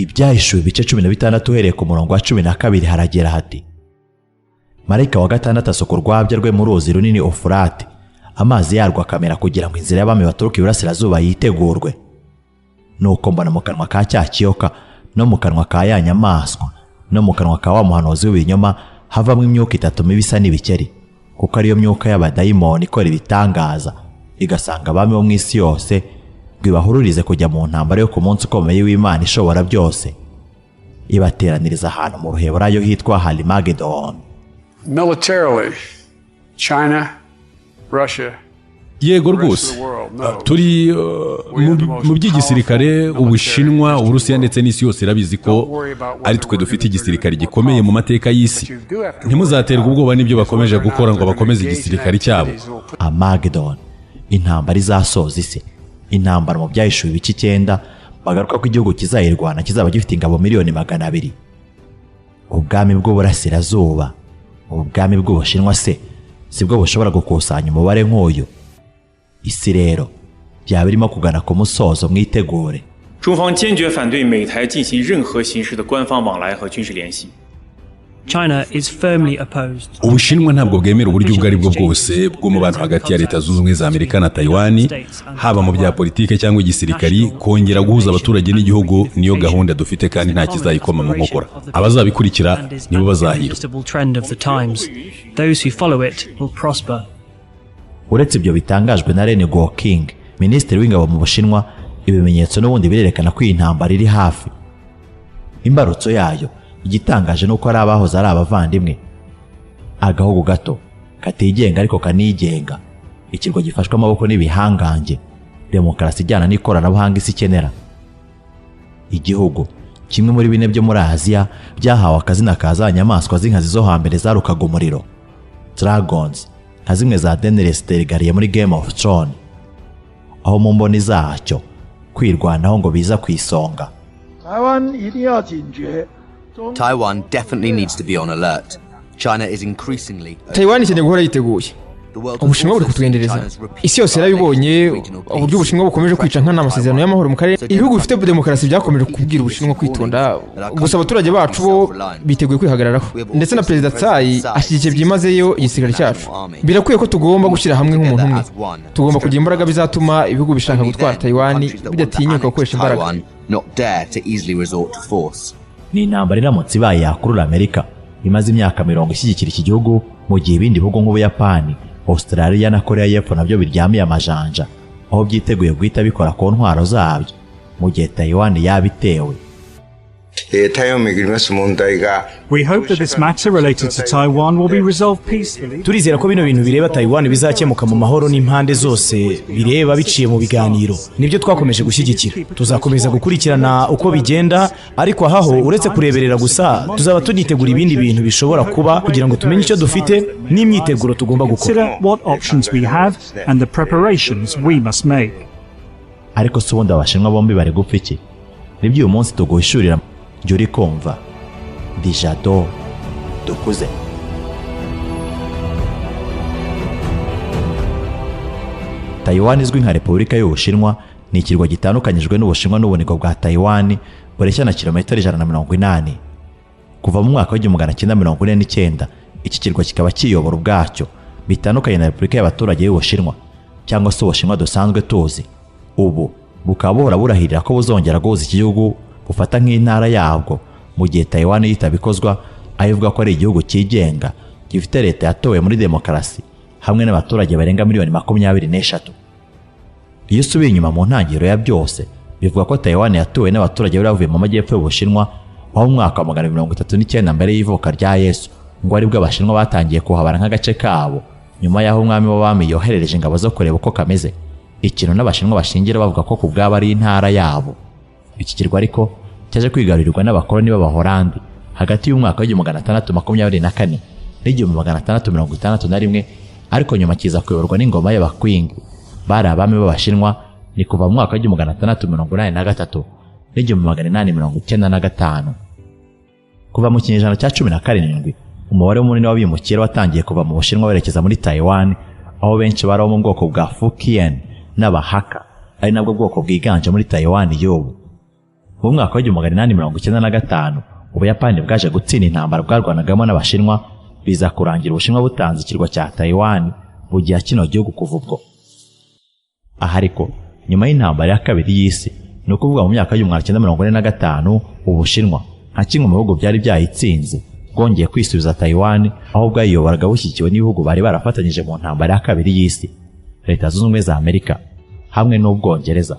Ibyahishuwe ibice 16 uhereye ku murongo wa 12 haragera hati: Marayika wa gatandatu asuka urwabya rwe mu ruzi runini Ufurate, amazi yarwo akamera kugira ngo inzira y'abami baturuka iburasirazuba yitegurwe. Nuko mbona mu kanwa ka cya kiyoka no mu kanwa ka ya nyamaswa no mu kanwa ka wa muhanuzi w'ibinyoma havamo imyuka itatu mibi isa n'ibikeri, kuko ariyo myuka y'abadayimoni ikora ibitangaza, igasanga abami bo mu isi yose ngo ibahururize kujya mu ntambara yo ku munsi ukomeye w'Imana ishobora byose, ibateraniriza ahantu mu Ruheburayo hitwa Harimagedoni. Militarily, China, Russia, Yego rwose, turi mu by'igisirikare, Ubushinwa, Uburusiya ndetse n'isi yose irabizi ko ari twe dufite igisirikare gikomeye mu mateka y'isi. Ntimuzaterwe ubwoba n'ibyo bakomeje gukora ngo bakomeze igisirikare cyabo. Armageddon, intambara izasoza isi, intambara mu byahishuwe ibice 9 bagaruka ko igihugu kizayirwana kizaba gifite ingabo 200,000,000. Ubwami bw'uburasirazuba, ubwami bw'Ubushinwa se sibwo bushobora gukusanya umubare nk'uyu? Isi rero byaba birimo kugana ku musozo, mwitegure. 中方坚决反对美台进行任何形式的官方往来和军事联系。 China is firmly opposed. Ubushinwa ntabwo bwemera uburyo ubwo ari bwo bwose bw'umubano hagati ya Leta Zunze Ubumwe za Amerika na Taiwan, haba mu bya politike cyangwa igisirikari. Kongera guhuza abaturage n'igihugu niyo gahunda dufite, kandi nta kizayikoma mu nkokora. Abazabikurikira nibo bazahirwa. Irresistible trend of the times. Those who follow it will prosper. Uretse ibyo bitangajwe na Ren Guoqing, minisitiri w'ingabo mu Bushinwa, ibimenyetso n'ubundi birerekana ko iyi ntambara iri hafi. Imbarutso yayo igitangaje nuko ari abahoze ari abavandimwe, agahugu gato katigenga ariko kanigenga, ikirwa gifashwe amaboko n'ibihangange, demokarasi ijyana n'ikoranabuhanga isi ikenera. Igihugu kimwe muri bine byo muri Aziya byahawe akazina ka za nyamaswa z'inkazi zo hambere zarukaga umuriro, dragons, nka zimwe za Daenerys Targaryen muri Game of Thrones, aho mu mboni zacyo kwirwanaho ngo biza ku isonga. 台湾一定要警觉。 Taiwan definitely needs to be on alert. China is increasingly Taiwan ikeneye guhora yiteguye. Ubushinwa buri kutwendereza, isi yose yarabibonye uburyo Ubushinwa bukomeje kwica nkana amasezerano y'amahoro mu karere. Ibihugu bifite demokarasi byakomeje kubwira Ubushinwa kwitonda, gusa abaturage bacu bo biteguye kwihagararaho, ndetse na Perezida Tsai ashyigikiye byimazeyo igisirikare cyacu. Birakwiye ko tugomba gushyira hamwe nk'umuntu umwe. Tugomba kugira imbaraga bizatuma ibihugu bishaka gutwara Taiwan bidatinyuka gukoresha imbaraga. Taiwan not dare to easily resort to force. Ni intambara iramutse ibaye yakurura Amerika imaze imyaka 50 ishyigikira iki gihugu, mu gihe ibindi bihugu nk'Ubuyapani, Australia na Korea y'Epfo nabyo biryamiye amajanja, aho byiteguye guhita bikora ku ntwaro zabyo mu gihe Taiwan yaba itewe. 台湾をめぐります問題が We hope that this matter related to Taiwan will be resolved peacefully. Turizera ko bino bintu bireba Taiwan bizakemuka mu mahoro n'impande zose bireba biciye mu biganiro. Nibyo twakomeje gushyigikira. Tuzakomeza gukurikirana uko bigenda, ariko ahaho uretse kureberera gusa, tuzaba tunitegura ibindi bintu bishobora kuba kugira ngo tumenye icyo dufite n'imyiteguro tugomba gukora. Consider what options we have and the preparations we must make. Ariko se ubundi Abashinwa bombi bari gupfa iki? Nibyo uyu munsi tuguhishurira. Jya uri kumva ndi Jado Dukuze. Taiwan izwi nka Repubulika y'Ubushinwa ni ikirwa gitandukanyijwe n'Ubushinwa n'ubunigo bwa Taiwan bureshya na kilometero 180. Kuva mu mwaka wa 1949 iki kirwa kikaba kiyobora ubwacyo, bitandukanye na Repubulika y'Abaturage y'Ubushinwa cyangwa se Ubushinwa dusanzwe tuzi. Ubu bukaba buhora burahirira ko buzongera guhuza iki gihugu bufata nk'intara yabwo, mu gihe Taiwan yitabikozwa, aho ivuga ko ari igihugu cyigenga gifite leta yatowe muri demokarasi hamwe n'abaturage barenga 23,000,000. Iyo usubiye inyuma mu ntangiriro ya byose, bivuga ko Taiwan yatuwe n'abaturage bari bavuye mu majyepfo y'Ubushinwa, aho mu mwaka wa 239 mbere y'ivuka rya Yesu ngo aribwo Abashinwa batangiye kuhabara nk'agace kabo, nyuma y'aho umwami w'abami yoherereje ingabo zo kureba uko kameze, ikintu n'Abashinwa bashingira bavuga ko ku bwabo ari intara yabo. Iki kirwa ariko cyaje kwigarurirwa n'abakoloni b'Abahorandi hagati y'umwaka wa 1624 n'1661, ariko nyuma kiza kuyoborwa n'ingoma y'Abakwingi bari abami b'Abashinwa, ni kuva mu mwaka wa 1683 n'1895. Kuva mu kinyejana cya 17 umubare munini w'abimukira watangiye kuva mu Bushinwa werekeza muri Taiwan, aho benshi bari abo mu bwoko bwa Fukien n'Abahaka, ari nabwo bwoko bwiganje muri Taiwan y'ubu. Mu mwaka wa 1895 Ubuyapani bwaje gutsinda intambara bwarwanagamo n'Abashinwa, biza kurangira Ubushinwa butanze ikirwa cya Taiwan bugiha kino gihugu kuva ubwo. Aha ariko nyuma y'intambara ya kabiri y'isi, ni ukuvuga mu myaka y'1945, Ubushinwa nka kimwe mu bihugu byari byayitsinze bwongeye kwisubiza Taiwan, aho bwayiyoboraga bushyigikiwe n'ibihugu bari barafatanyije mu ntambara ya kabiri y'isi, Leta Zunze Ubumwe za Amerika hamwe n'Ubwongereza.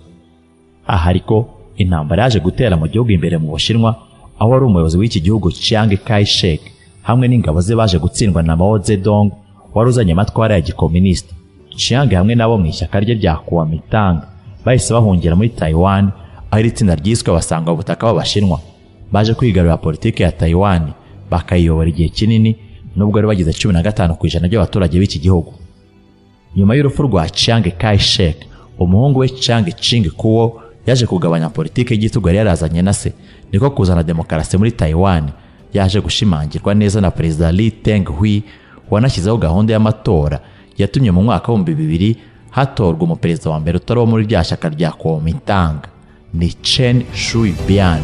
Aha ariko intambara yaje gutera mu gihugu imbere mu Bushinwa, aho wari umuyobozi w'iki gihugu Chiang Kai-shek hamwe n'ingabo ze baje gutsindwa na Mao Zedong wari uzanye amatwara ya gikominisita. Chiang hamwe nabo mu ishyaka rye rya Kuomintang bahise bahungira muri Taiwan, aho iri tsinda ryiswe abasanga ubutaka b'Abashinwa baje kwigarurira politiki ya Taiwan bakayiyobora igihe kinini, nubwo bari bagize 15% by'abaturage b'iki gihugu. Nyuma y'urupfu rwa Chiang Kai-shek, umuhungu we Chiang Ching-kuo yaje kugabanya politiki y'igitugu yari yarazanye na se, niko kuzana demokarasi muri Taiwan, yaje gushimangirwa neza na Perezida Lee Teng-hui wanashyizeho gahunda y'amatora yatumye mu mwaka wa 2000 hatorwa umuperezida wa mbere utari uwo muri rya shyaka rya Kuomintang, ni Chen Shui-bian.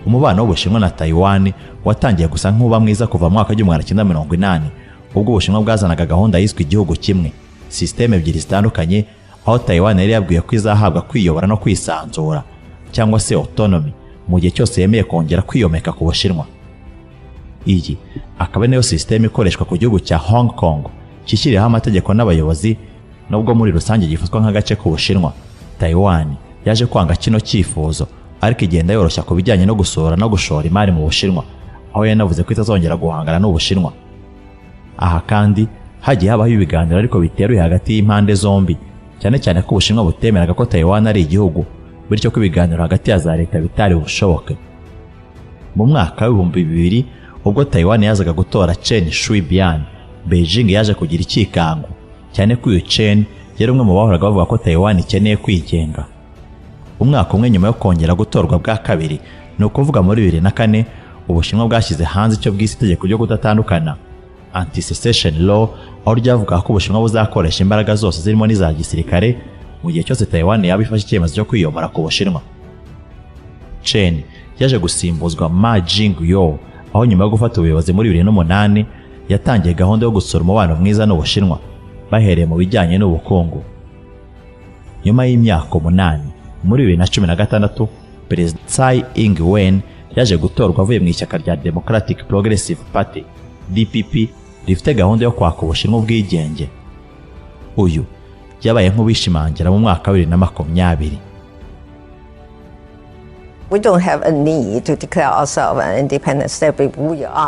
Umubano w'Ubushinwa na Taiwan watangiye gusa nk'uba mwiza kuva mu mwaka wa 1980, ubwo Ubushinwa bwazanaga gahunda yiswe igihugu kimwe, sisiteme ebyiri zitandukanye, aho Taiwan yari yabwiye ko izahabwa kwiyobora no kwisanzura cyangwa se autonomy mu gihe cyose yemeye kongera kwiyomeka ku Bushinwa. Iyi akaba nayo sisiteme ikoreshwa ku gihugu cya Hong Kong kishyiriyeho amategeko n'abayobozi, nubwo muri rusange gifatwa nk'agace k'Ubushinwa. Taiwan yaje kwanga kino cyifuzo, ariko igenda yoroshya ku bijyanye no gusura no gushora imari mu Bushinwa, aho yanavuze ko itazongera guhangana n'Ubushinwa. Aha kandi hagiye habaho ibiganiro ariko biteruye hagati y'impande zombi, cyane cyane ko Ubushinwa butemeraga ko Taiwan ari igihugu, bityo ko ibiganiro hagati ya za leta bitari bushoboke. Mu mwaka wa 2000 ubwo Taiwan yazaga gutora Chen Shui-bian, Beijing yaje kugira ikikango, cyane ko uyu Chen yari umwe mu bahoraga bavuga ko Taiwan ikeneye kwigenga. Umwaka umwe nyuma yo kongera gutorwa bwa kabiri, ni ukuvuga muri 2004, Ubushinwa bwashyize hanze icyo bwise itegeko ryo kudatandukana, Anti-Secession Law, aho ryavuga ko Ubushinwa buzakoresha imbaraga zose zirimo n'iza gisirikare mu gihe cyose Taiwan yaba ifashe icyemezo cyo kwiyomora ku Bushinwa. Chen yaje gusimbuzwa Ma Ying-jeou, aho nyuma yo gufata ubuyobozi muri 2008 yatangiye gahunda yo gusura umubano mwiza n'Ubushinwa bahereye mu bijyanye n'ubukungu. Nyuma y'imyaka 8, muri 2016, Perezida Tsai Ing-wen yaje gutorwa avuye mu ishyaka rya Democratic Progressive Party DPP rifite gahunda yo kwaka Ubushinwa ubwigenge. Uyu yabaye nk'uwishimangira mu mwaka wa 2020.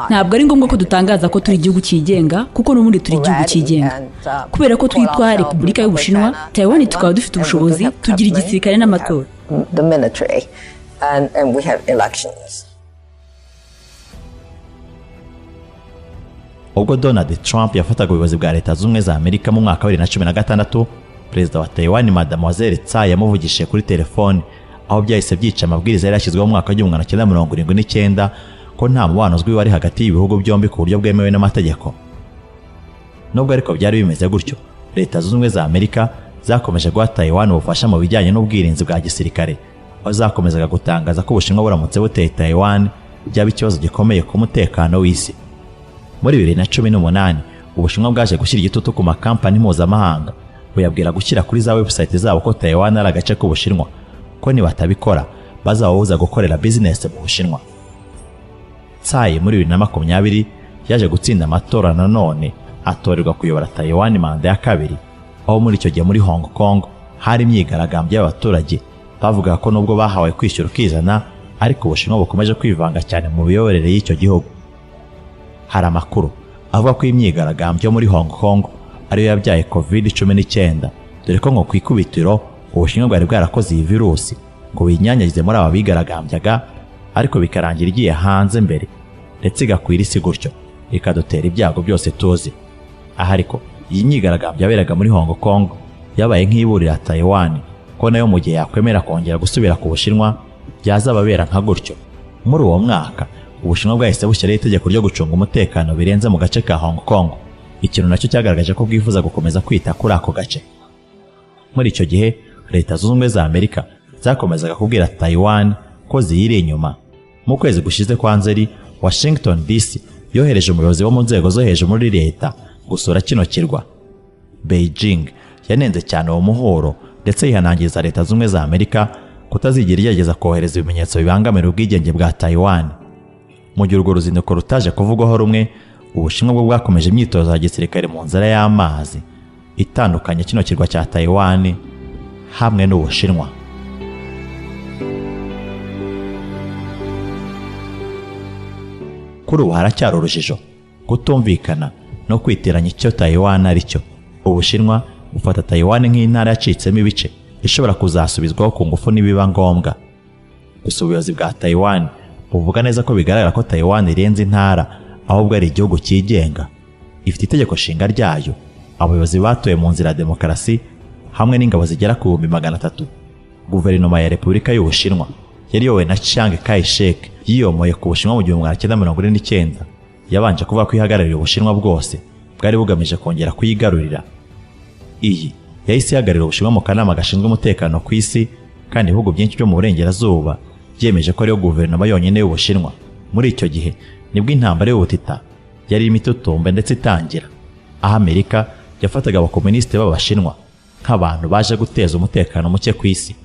Ntabwo ari ngombwa ko dutangaza ko turi igihugu cyigenga, kuko n'ubundi turi igihugu cyigenga. Kubera ko twitwa Repubulika y'Ubushinwa, Taiwan tukaba dufite ubushobozi, tugira igisirikare n'amatora. Ubwo Donald Trump yafataga ubuyobozi bwa Leta Zunze Ubumwe za Amerika mu mwaka wa 2016, Perezida wa Taiwan Mademoiselle Tsai yamuvugishije kuri telefone, aho byahise byica amabwiriza yari yashyizweho mu mwaka wa 1979 ko nta mubano uzwi wari hagati y'ibihugu byombi ku buryo bwemewe n'amategeko. Nubwo ariko byari bimeze gutyo, Leta Zunze Ubumwe za Amerika zakomeje guha Taiwan ubufasha mu bijyanye n'ubwirinzi bwa gisirikare, aho zakomezaga gutangaza ko Ubushinwa buramutse buteye Taiwan byaba ikibazo gikomeye ku mutekano w'isi. Muri 2018 Ubushinwa bwaje gushyira igitutu ku makampani mpuzamahanga, buyabwira gushyira kuri za website zabo ko Taiwan ari agace k'Ubushinwa, ko nibatabikora bazababuza gukorera business mu Bushinwa. Tsai muri 2020 yaje gutsinda amatora nanone atorerwa kuyobora Taiwan manda ya kabiri, aho muri icyo gihe muri Hong Kong hari imyigaragambyo y'abaturage bavuga ko nubwo bahawe kwishyura ukizana, ariko Ubushinwa bukomeje kwivanga cyane mu miyoborere y'icyo gihugu. Hari amakuru avuga ko imyigaragambyo muri Hong Kong ariyo yabyaye COVID-19, dore ko ngo ku ikubitiro Ubushinwa bwari bwarakoze iyi virusi ngo buyinyanyagize muri aba bigaragambyaga, ariko bikarangira igiye hanze mbere ndetse igakwira isi gutyo ikadutera ibyago byose tuzi. Aha ariko iyi myigaragambyo yaberaga muri Hong Kong yabaye nk'iburira Taiwan ko nayo mu gihe yakwemera kongera gusubira ku Bushinwa byazababera nka gutyo. Muri uwo mwaka Ubushinwa bwahise bushyiraho itegeko ryo gucunga umutekano birenze mu gace ka Hong Kong, ikintu nacyo cyagaragaje ko bwifuza gukomeza kwita kuri ako gace. Muri icyo gihe Leta Zunze Ubumwe za Amerika zakomezaga kubwira Taiwan ko ziyiri inyuma. Mu kwezi gushize kwa Nzeri, Washington DC yohereje umuyobozi wo mu nzego zo hejuru muri leta gusura kino kirwa. Beijing yanenze cyane uwo muhuro ndetse yihanangiriza Leta Zunze Ubumwe za Amerika kutazigera igerageza kohereza ibimenyetso bibangamira ubwigenge bwa Taiwan. Mu gihe urwo ruzinduko rutaje kuvugwaho rumwe, Ubushinwa bwo bwakomeje imyitozo ya gisirikare mu nzira y'amazi itandukanye kino kirwa cya Taiwan hamwe n'Ubushinwa. Kuri ubu haracyari urujijo, kutumvikana no kwitiranya icyo Taiwan ari cyo. Ubushinwa bufata Taiwan nk'intara yacitsemo ibice ishobora kuzasubizwaho ku ngufu nibiba ngombwa. Gusa ubuyobozi bwa Taiwan buvuga neza ko bigaragara ko Taiwan irenze intara, ahubwo ari igihugu cyigenga, ifite itegeko nshinga ryayo, abayobozi batoye mu nzira ya demokarasi hamwe n'ingabo zigera ku 300,000. Guverinoma ya Repubulika y'Ubushinwa yari iyobowe na Chiang Kai-shek yiyomoye ku Bushinwa mu 1949, yabanje kuvuga ko ihagarariye Ubushinwa bwose bwari bugamije kongera kuyigarurira. Iyi yahise ihagararira Ubushinwa mu kanama gashinzwe umutekano ku isi, kandi ibihugu byinshi byo mu burengerazuba byemeje ko ariyo guverinoma yonyine y'Ubushinwa. Muri icyo gihe nibwo intambara y'ubutita yari irimo itutumba ndetse itangira, aho Amerika yafataga abakomunisite b'Abashinwa nk'abantu baje guteza umutekano muke ku isi.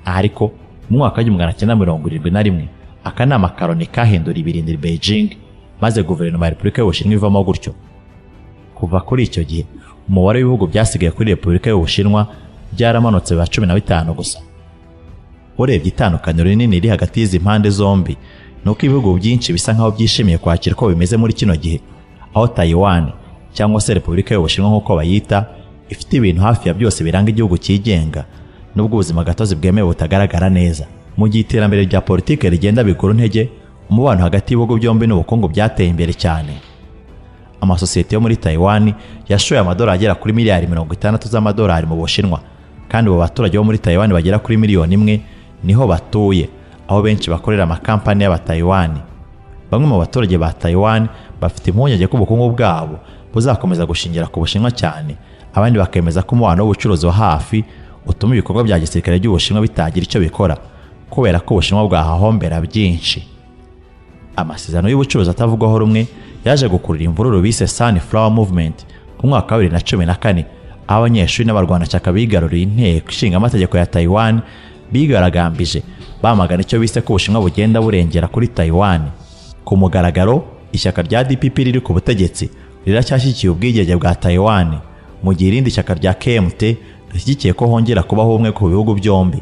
Ariko mu mwaka wa 1971 akanama ka Loni kahindura ibirindiro Beijing, maze guverinoma ya Repubulika y'Ubushinwa ivamo gutyo. Kuva kuri icyo gihe umubare w'ibihugu byasigaye kuri Repubulika y'Ubushinwa byaramanutse biba 15 gusa. Urebye itandukaniro rinini riri hagati y'izi mpande zombi nuko ibihugu byinshi bisa nkaho byishimiye kwakira uko bimeze muri kino gihe, aho Taiwan cyangwa se Repubulika y'Ubushinwa nk'uko bayita ifite ibintu hafi ya byose biranga igihugu cyigenga, nubwo ubuzima gatozi bwemewe butagaragara neza. Mu gihe iterambere rya politike rigenda bigura intege, umubano hagati y'ibihugu byombi n'ubukungu byateye imbere cyane. Amasosiyete yo muri Taiwan yashoye amadolari agera kuri miliyari 60 z'amadolari mu Bushinwa, kandi ubu baturage bo muri Taiwan bagera kuri miliyoni 1 niho batuye, aho benshi bakorera amakampani y'abataiwani. Bamwe mu baturage ba Taiwan bafite impungenge ko ubukungu bwabo buzakomeza gushingira ku Bushinwa cyane, abandi bakemeza ko umubano w'ubucuruzi wa hafi utuma ibikorwa bya gisirikare by'Ubushinwa bitagira icyo bikora, kubera ko Ubushinwa bwahahombera byinshi. Amasezerano y'ubucuruzi atavugwaho rumwe yaje gukurura imvururu bise Sunflower Movement mu mwaka wa 2014, aho abanyeshuri n'abarwanashyaka bigaruriye inteko ishinga amategeko ya Taiwan bigaragambije bamagana icyo bise ko Ubushinwa bugenda burengera kuri Taiwan. Ku mugaragaro, ishyaka rya DPP riri ku butegetsi riracyashyigikiye ubwigenge bwa Taiwan, mu gihe irindi shyaka rya KMT rishyigikiye ko hongera kubaho ubumwe ku bihugu byombi.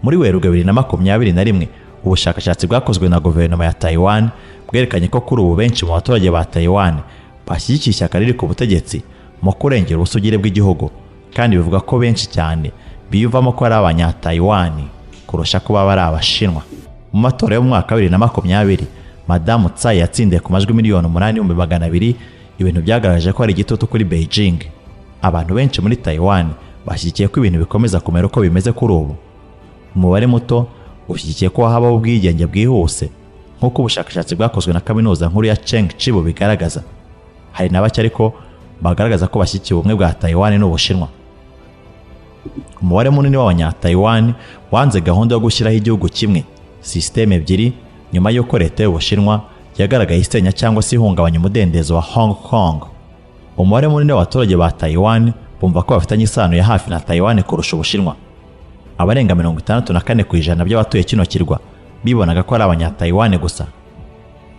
Muri Werurwe 2021, ubushakashatsi bwakozwe na guverinoma ya Taiwan bwerekanye ko kuri ubu benshi mu baturage ba Taiwan bashyigikiye ishyaka riri ku butegetsi mu kurengera ubusugire bw'igihugu, kandi bivuga ko benshi cyane biyumvamo ko ari abanya-Taiwan kurusha ko baba ari Abashinwa. Mu matora yo mu mwaka wa 2020, Madamu Tsai yatsindiye ku majwi 8,200,000, ibintu byagaragaje ko ari igitutu kuri Beijing. Abantu benshi muri Taiwan bashyigikiye ko ibintu bikomeza kumera uko bimeze kuri ubu. Umubare muto ushyigikiye ko habaho ubwigenge bwihuse, nk'uko ubushakashatsi bwakozwe na kaminuza nkuru ya Chengchi bubigaragaza. Hari na bake ariko bagaragaza ko bashyigikiye ubumwe bwa Taiwan n'Ubushinwa. Umubare munini w'abanya-Taiwan wanze gahunda yo gushyiraho igihugu kimwe, sisiteme ebyiri, nyuma y'uko leta y'Ubushinwa yagaragaye isenya cyangwa se ihungabanya umudendezo wa Hong Kong. Umubare munini w'abaturage ba Taiwan bumva ko bafitanye isano ya hafi na Taiwan kurusha Ubushinwa. Abarenga 64% by'abatuye kino kirwa bibonaga ko ari abanya-Taiwan gusa.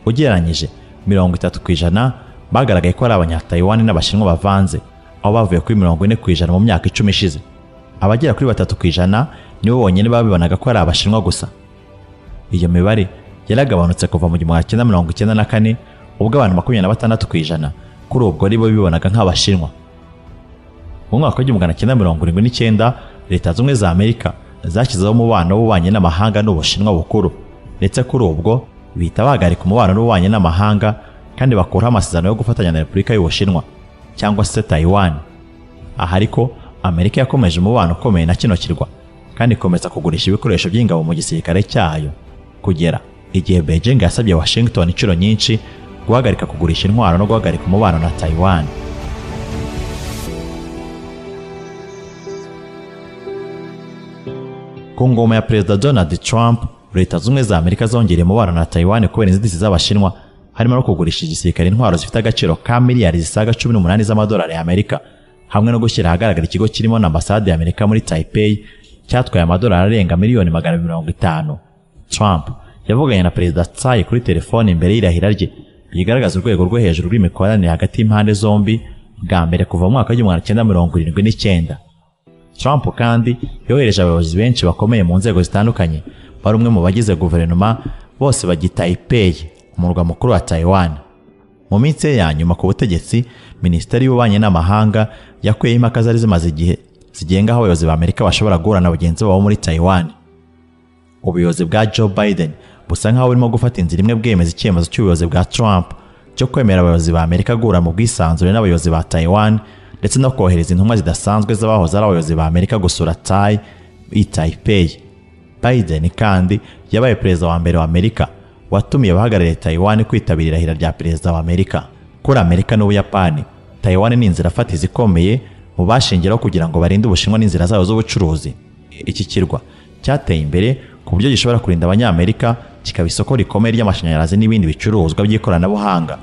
Ugereranyije 30% bagaragaye ko ari abanya-Taiwan n'Abashinwa bavanze, aho bavuye kuri 40% mu myaka 10 ishize. Abagera kuri 3% nibo bonyine babibonaga ko ari Abashinwa gusa. Iyo mibare yaragabanutse kuva mu 1994, ubwo abantu 26% kuri ubwo ari bo bibonaga nk'Abashinwa. Mu mwaka wa 1979, Leta Zunze Ubumwe za Amerika zashyizeho umubano w'ububanyi n'amahanga n'Ubushinwa bukuru, ndetse kuri ubwo bihita bahagarika umubano n'ububanyi n'amahanga kandi bakuraho amasezerano yo gufatanya na Repubulika y'Ubushinwa cyangwa se Taiwan. Aha ariko Amerika yakomeje umubano ukomeye na kino kirwa kandi ikomeza kugurisha ibikoresho by'ingabo mu gisirikare cyayo, kugera igihe Beijing yasabye Washington inshuro nyinshi guhagarika kugurisha intwaro no guhagarika umubano na Taiwan. Ku ngoma ya Perezida Donald Trump, Leta Zunze za Amerika zongereye umubano na Taiwan kubera inzitizi z'Abashinwa, harimo no kugurisha igisirikare intwaro zifite agaciro ka miliyari zisaga 18 z'amadolari y'Amerika, hamwe no gushyira ahagaragara ikigo kirimo na ambasade y'Amerika muri Taipei cyatwaye amadolari arenga miliyoni 250. Trump yavuganye na Perezida Tsai kuri telefone imbere y'irahira rye, bigaragaza urwego rwo hejuru rw'imikoranire hagati y'impande zombi bwa mbere kuva mu mwaka w'1979. Trump kandi yohereje abayobozi benshi bakomeye mu nzego zitandukanye bari umwe mu bagize guverinoma bose bajya i Taipei, umurwa mukuru wa Taiwan. Mu minsi ye ya nyuma ku butegetsi, Minisiteri y'Ububanyi n'Amahanga yakuyeho impaka zari zimaze igihe zigenga aho abayobozi ba Amerika bashobora guhura na bagenzi babo muri Taiwan. Ubuyobozi bwa Joe Biden busa nkaho burimo gufata inzira imwe bwemeza icyemezo cy'ubuyobozi bwa Trump cyo kwemera abayobozi ba Amerika guhura mu bwisanzure n'abayobozi ba Taiwan, ndetse no kohereza intumwa zidasanzwe z'abahoze ari abayobozi ba Amerika gusura Taipei. Biden kandi yabaye perezida wa mbere wa Amerika watumiye abahagarariye Taiwan kwitabira irahira rya perezida wa Amerika. Kuri Amerika n'Ubuyapani, Taiwan ni inzira fatizo ikomeye mu bashingiraho kugira ngo barinde Ubushinwa n'inzira zabo z'ubucuruzi. Iki kirwa cyateye imbere ku buryo gishobora kurinda Abanyamerika, kikaba isoko rikomeye ry'amashanyarazi n'ibindi bicuruzwa by'ikoranabuhanga.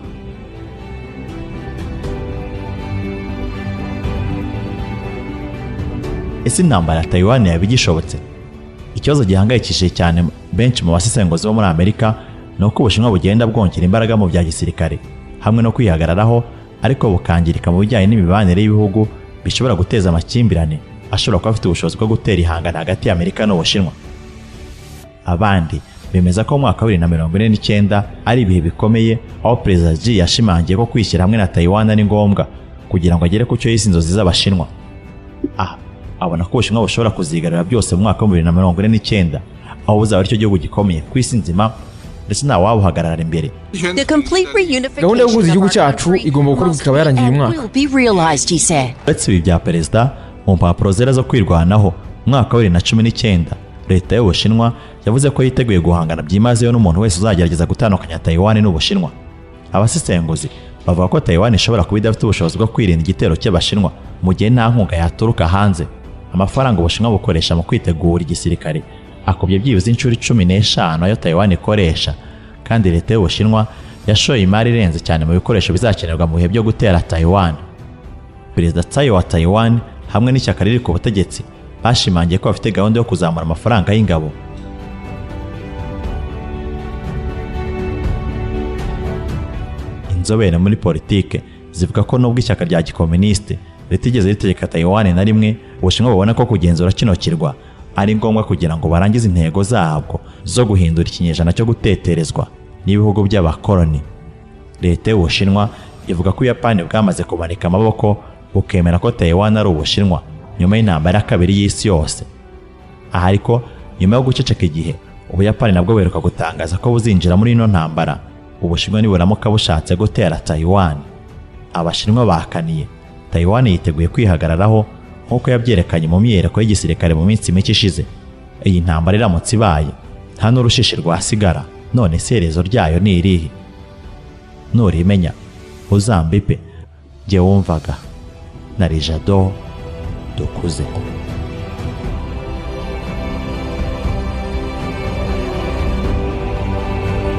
Ese intambara ya Taiwan yaba igishobotse? Ikibazo gihangayikishije cyane benshi mu basesenguzi bo muri Amerika ni uko Ubushinwa bugenda bwongera imbaraga mu bya gisirikare hamwe no kwihagararaho, ariko bukangirika mu bijyanye n'imibanire y'ibihugu bishobora guteza amakimbirane ashobora kuba afite ubushobozi bwo gutera ihangana hagati ya Amerika n'Ubushinwa. Abandi bemeza ko mu mwaka wa 2049 ari ibihe bikomeye, aho Perezida Xi yashimangiye ko kwishyira hamwe na Taiwan ari ngombwa kugira ngo agere ku cyo yise inzozi z'Abashinwa. Aha abona ko Ubushinwa bushobora kuzigarura byose mu mwaka wa 2049, aho buzaba aricyo gihugu gikomeye ku isi nzima ndetse nta wabuhagarara imbere. Gahunda yo guhuza igihugu cyacu igomba gukorwa ikaba yarangiye uyu mwaka. Uretse ibi bya perezida, mu mpapuro zera zo kwirwanaho mu mwaka wa 2019, Leta y'Ubushinwa yavuze ko yiteguye guhangana byimazeyo n'umuntu wese uzagerageza gutandukanya Taiwan n'Ubushinwa. Abasesenguzi bavuga ko Taiwan ishobora kuba idafite ubushobozi bwo kwirinda igitero cy'Abashinwa mu gihe nta nkunga yaturuka hanze. Amafaranga Ubushinwa bukoresha mu kwitegura igisirikare akubye byibuze inshuro 15 ayo Taiwan ikoresha, kandi Leta y'Ubushinwa yashoye imari irenze cyane mu bikoresho bizakenerwa mu bihe byo gutera Taiwan. Perezida Tsai wa Taiwan hamwe n'ishyaka riri ku butegetsi bashimangiye ko bafite gahunda yo kuzamura amafaranga y'ingabo. Inzobere muri politike zivuga ko nubwo ishyaka rya gikomuniste ritigeze ritegeka Taiwan na rimwe, Ubushinwa bubona ko kugenzura kino kirwa ari ngombwa kugira ngo barangize intego zabwo zo guhindura ikinyejana cyo guteterezwa n'ibihugu by'abakoloni. Leta y'Ubushinwa ivuga ko Ubuyapani bwamaze kumanika amaboko bukemera ko Taiwan ari Ubushinwa nyuma y'intambara ya kabiri y'isi yose. Aha ariko nyuma yo guceceka igihe, Ubuyapani nabwo buheruka gutangaza ko buzinjira muri ino ntambara Ubushinwa niburamuka bushatse gutera Taiwan. Abashinwa bakaniye Taiwan yiteguye kwihagararaho nk'uko yabyerekanye mu myiyereko y'igisirikare mu minsi mike ishize. Iyi ntambara iramutse ibaye nta n'urushishi rwasigara. None iherezo ryayo ni irihe? Nurimenya uzambipe. Jye wumvaga na Jado Dukuze.